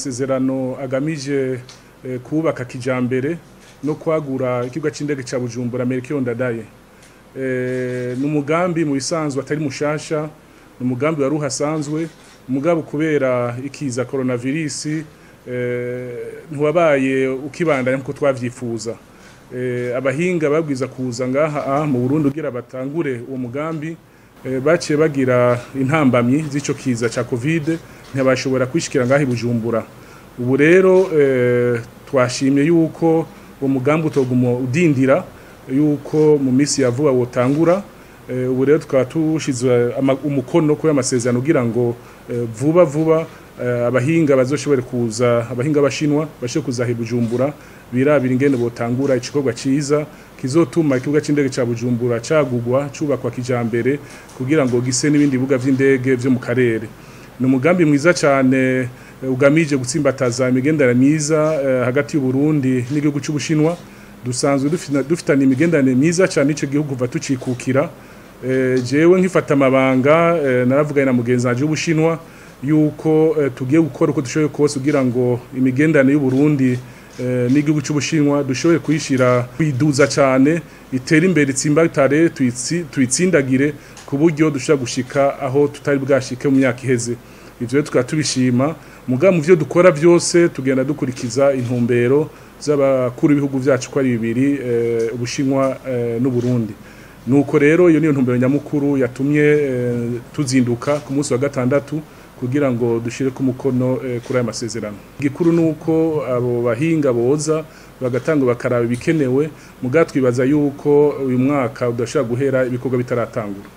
Amasezerano agamije kubaka kijambere no kwagura ikibuga c'indege ca Bujumbura Melchior Ndadaye. Ni umugambi mu bisanzwe atari mushasha, ni umugambi wari uhasanzwe, mugabo kubera ikiza coronavirus ntiwabaye ukibandanya nkuko twavyifuza. Abahinga babwiza kuza ngaha mu Burundi kugira batangure uwo mugambi, baciye bagira intambamyi z'ico kiza ca Covid, ntibashobora kwishikira ngaha i Bujumbura. Ubu rero twashimye yuko uwo mugambi utoguma udindira, yuko mu misi ya vuba wotangura. Ubu rero tukaba tushize umukono kuri amasezerano kugira ngo vuba vuba abahinga bazoshobore kuza, abahinga bashinwa bashobore kuza i Bujumbura birabira ingene botangura igikorwa ciza kizotuma ikibuga c'indege ca Bujumbura cagugwa, cubakwa kijambere kugira ngo gise n'ibindi bibuga vy'indege vyo mu karere. Ni umugambi mwiza cane ugamije gutsimbataza imigenderanire myiza hagati y'u Burundi n'igihugu c'Ubushinwa. Dusanzwe dufitanye imigenderanire myiza cane ico gihugu kuva tucikukira. Jewe nkifata amabanga, naravuganye na mugenzi wanje w'Ubushinwa yuko tugiye gukora uko dushoboye kose kugira ngo imigenderanire y'u Burundi n'igihugu c'Ubushinwa dushobore kuyishira kwiduza cane, itere imbere, itsimbatare, tuyitsindagire ku buryo dushobora gushika aho tutari bwashike mu myaka iheze. Ivyo rero tukaba tubishima, mugabo mu vyo dukora vyose tugenda dukurikiza intumbero z'abakuru b'ibihugu vyacu ko ari bibiri, Ubushinwa n'Uburundi. Nuko rero iyo niyo ntumbero nyamukuru yatumye tuzinduka ku munsi wa gatandatu kugira ngo dushire ku mukono kuri aya masezerano. Igikuru nuko abo bahinga boza bagatanga bakaraba ibikenewe, mugabo twibaza yuko uyu mwaka udashobora guhera ibikorwa bitaratangura.